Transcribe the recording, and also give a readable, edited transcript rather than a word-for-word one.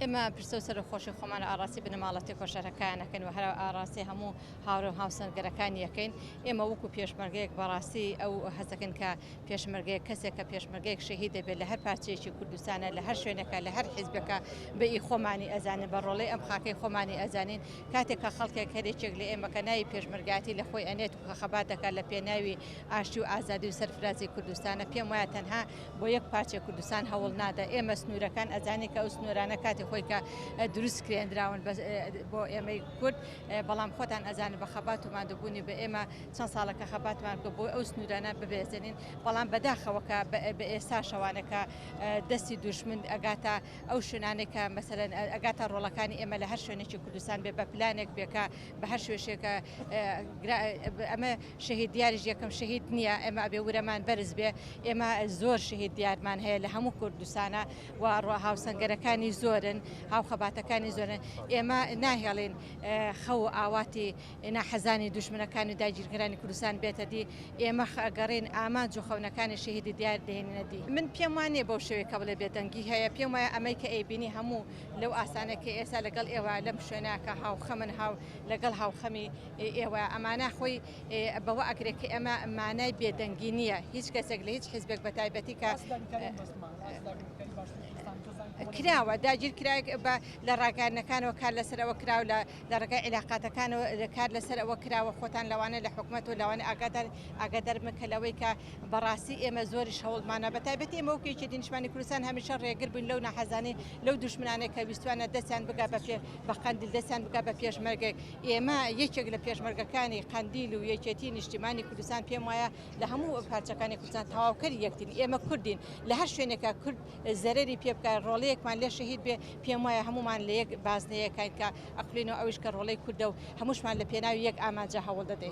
ئێمە پرسە و سەرەخۆشی خۆمان ئاڕاستی بنەماڵە تێکۆشەرەکان ئەکەین و هەر ئاڕاستی هەموو هاوڕێ و هاوسەنگەرەکانی ئەکەین. ئێمە وەکو پێشمەرگەیەک بەڕاستی ئەو هەستەکەین کە پێشمەرگەیەک کەسێک کە پێشمەرگەیەک شەهید دەبێت لە هەر پارچەیەکی کوردستانە لە هەر شوێنێکە لە هەر حیزبێکە بە ئی خۆمانی ئەزانین بە ڕۆڵەی ئەم خاکەی خۆمانی ئەزانین کاتێک کە خەڵکێک هەرێکێک لە ئێمە کە ناوی پێشمەرگاتی لە خۆی ئەنێت و کە خەبات دەکات لە پێناوی ئاشتی و ئازادی و سەرفرازی کوردستانە پێم وایە تەنها بۆ یەک پارچەی کوردستان هەوڵ نادا ئێمە سنوورەکان ئەزانین کە ئەو سنوورانە کاتی خۆی کە دروست کرێندراون بۆ ئێمەی کورد بەڵام خۆتان ئەزانن بە خەبات و ماندووبوونی بە ئێمە چەند ساڵە کە خەباتمان کرد بۆ ئەو سنوورانە ببێزێنین بەڵام بەداخەوە کە بە ئێستاشەوانە کە دەستی دوژمن ئەگاتە ئەو شوێنانەی کە مەسەلەن ئەگاتە ڕۆڵەکانی ئێمە لە هەر شوێنێکی کوردستان بێ بە پلانێک بێ کە بە هەر شوێشێکە ئەمە شەهید دیاریش یەکەم شەهید نییە ئێمە ئەبێ ورەمان بەرز بێ ئێمە زۆر شەهید دیارمان هەیە لە هەموو کوردستانە و ڕۆ هاوسەنگەرەکانی زۆرن هاوخەباتەکانی زۆرن ئێمە ناهێڵین خەو و ئاواتی ناحەزانی دوژمنەکان و داگیرکەرانی کوردستان بێتە دی ئێمە ئەگەڕێین ئامانج و خەونەکانی شەهیدی دیار دەهێنینە دی. من پێم وا نییە بەو شێوەیە کە بڵێ بێدەنگی هەیە، پێم وایە ئەمەی کە ئەیبینی هەموو لەو ئاسانە کە ئێستا لەگەڵ ئێوە لەم شوێنە کە هاوخەمن هاو لەگەڵ هاوخەمی ئێوە ئەمانە خۆی بەوە ئەکرێ کە ئێمە مانای بێدەنگی نییە هیچ کەسێک لە هیچ حیزبێک بە تایبەتی کە کراوە داگیر کرایەک بە لە ڕاگەیاندنەکانەوە کار لەسەر ئەوە کراوە لە لە ڕێگای عیلاقاتەکانەوە کار لەسەر ئەوە کراوە خۆتان لەوانەیە لە حکومەت و لەوانەیە ئاگادار ئاگادار بن کە لەوەی کە بەڕاستی ئێمە زۆریش هەوڵمانە بە تایبەتی ئێمە وەکو یەکێتی نیشتمانی کوردستان هەمیشە ڕێگر بووین لەو ناحەزانەی لەو دوژمنانەی کە ویستوانە دەستیان بگا بە پێ بە قەندیل دەستیان بگا بە پێشمەرگەی ئێمە یەکێک لە پێشمەرگەکانی قەندیل و یەکێتی نیشتیمانی کوردستان پێم وایە لە هەموو پارچەکانی کوردستان تەواوکەری یەکترین ئێمە کوردین لە هەر شوێنێکا کورد زەرەری پێ بکات ڕۆڵەیەکمان لێ شەهید بێ پێم وایە هەموومان لە یەک بازنەیەکاین کە ئەخولێینەوە ئەویش کە ڕۆڵەی کوردە و هەمووشمان لە پێناوی یەک ئامانجا هەوڵ دەدەین.